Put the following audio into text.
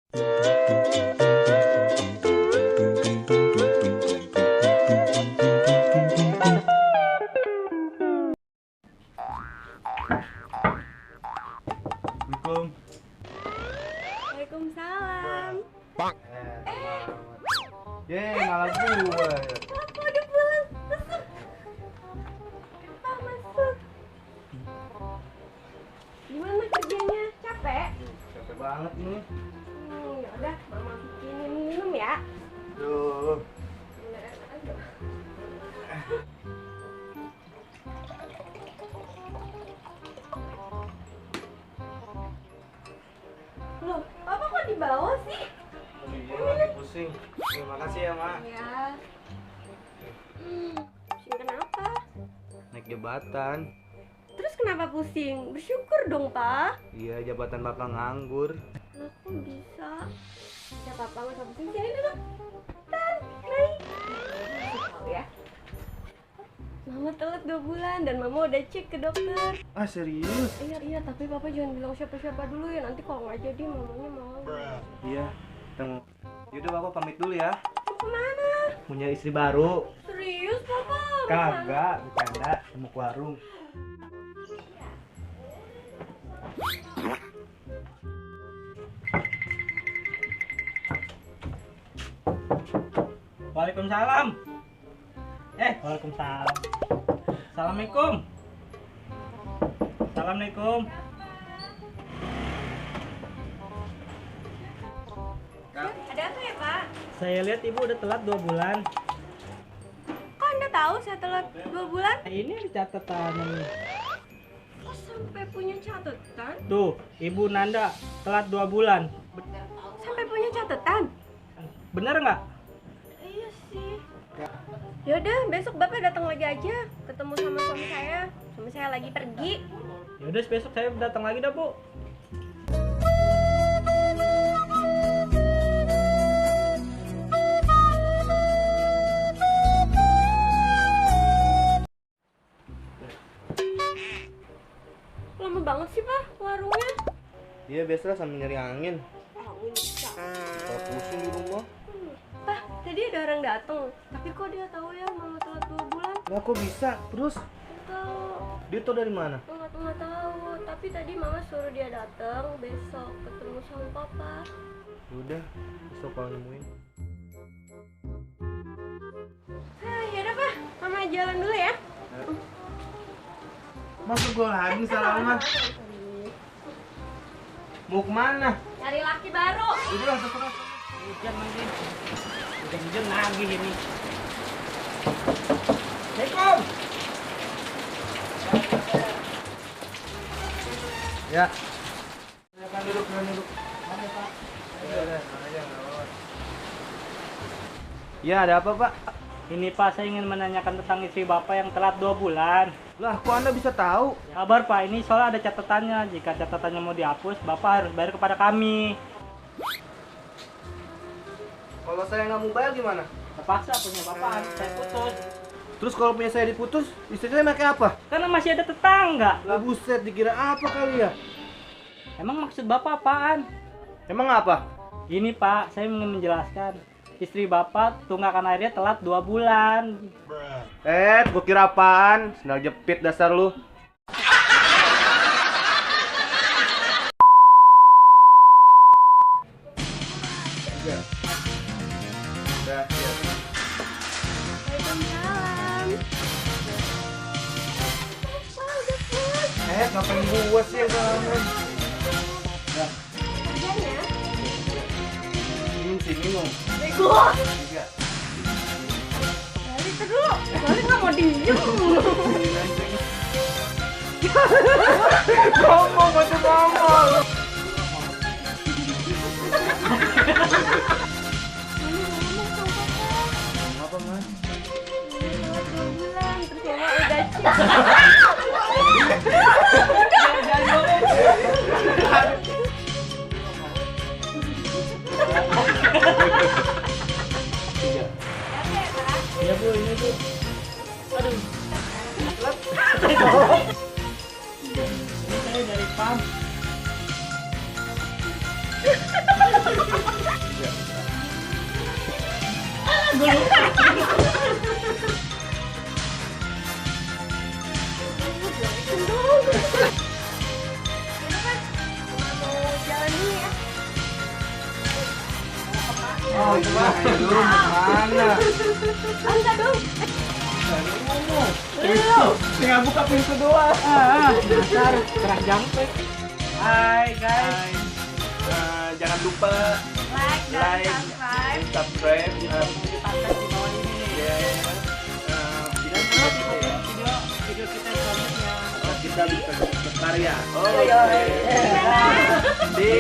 Assalamualaikum. Waalaikumsalam. Malah gue. Papa udah pulang. Masuk. Papa masuk. Gimana kerjanya? Capek? Capek banget nih. Ya udah, Mama bikinin minum ya. Duh. Loh, Papa kok di bawah sih? Iya, lagi pusing. Terima kasih ya, Mak. Ya. Pusing kenapa? Naik jabatan. Terus kenapa pusing? Bersyukur dong, Pak. Iya, jabatan Bapak nganggur. Lah, kok bisa? Ya, Papa nggak usah pusing. Sini duduk. Tan, naik. Tahu ya. Mama telat 2 bulan dan Mama udah cek ke dokter. Ah, serius? Iya, tapi Papa jangan bilang siapa-siapa dulu ya. Nanti kalau nggak jadi Mamanya malu. Iya. Tunggu. Yaudah, Bapak pamit dulu ya. Mau kemana? Punya istri baru. Serius, Papa? Kagak, bercanda. Mau ke warung. Waalaikumsalam. Waalaikumsalam. Assalamualaikum. Assalamualaikum. Ada apa ya, Pak? Saya lihat ibu udah telat 2 bulan. Kok Anda tahu saya telat 2 bulan? Ini ada catatan nih. Kok sampai punya catatan? Tuh, Ibu Nanda telat 2 bulan. Sampai punya catatan? Bener nggak? Iya sih. Yaudah, besok Bapak datang lagi aja. Ketemu sama suami saya. Suami saya lagi pergi. Yaudah, besok saya datang lagi dah, Bu. Lama banget sih, Pak, warungnya. Iya, biasa sambil nyari angin. Angin bisa. Kalau pusing di rumah. Pak, tadi ada orang datang. Tapi kok dia tahu ya Mama telat 2 bulan? Lah, kok bisa? Terus Tahu. dia tau dari mana? Nggak tahu. Tapi tadi Mama suruh dia datang besok ketemu sama Papa. Udah, besok kalau nemuin. Yaudah, Pak. Mama jalan dulu ya. Masuk gue lagi salah. Mau kemana? Cari laki baru. Udah, terserah. Hujan lagi. Hujan lagi ini. Assalamualaikum. Ya. Silakan duduk, duduk. Mana, Pak? Ya, ada apa, Pak? Ini Pak, saya ingin menanyakan tentang istri Bapak yang telat 2 bulan. Lah, kok Anda bisa tahu? Kabar Pak, ini soalnya ada catatannya. Jika catatannya mau dihapus, Bapak harus bayar kepada kami. Kalau saya nggak mau bayar gimana? Terpaksa punya Bapak harus saya putus. Terus kalau punya saya diputus, istri saya pakai apa? Karena masih ada tetangga. Lah buset, dikira apa kali ya? Emang maksud Bapak apaan? Emang apa? Gini Pak, saya ingin menjelaskan. Istri Bapak tunggakan airnya telat 2 bulan. Gua kira apaan? Sendal jepit dasar lu. Udah, siap. Waalaikumsalam. Papa udah pulang. Ngapain gua sih yang kangen? Kerjanya? Minum. Bego. Tiga. Balik dulu. Balik nggak mau diem. Ngomong, baca ngomong. Apa, Mas? Telat 2 bulan. Terus Mama udah cek. Iya Bu, ini Bu. Aduh. Ini saya dari PAM. dulu. Mau jalan dulu ya. Oh, ayo dulu mana? Angkat dong. Tinggal buka pintu doang. Dasar kerak jangkrik. Hai guys. Jangan lupa Like dan Like. subscribe. subscribe. Tekan di bawah ini. Dan terus video kita selanjutnya. Kita bisa berkarya. Yo, yo. Di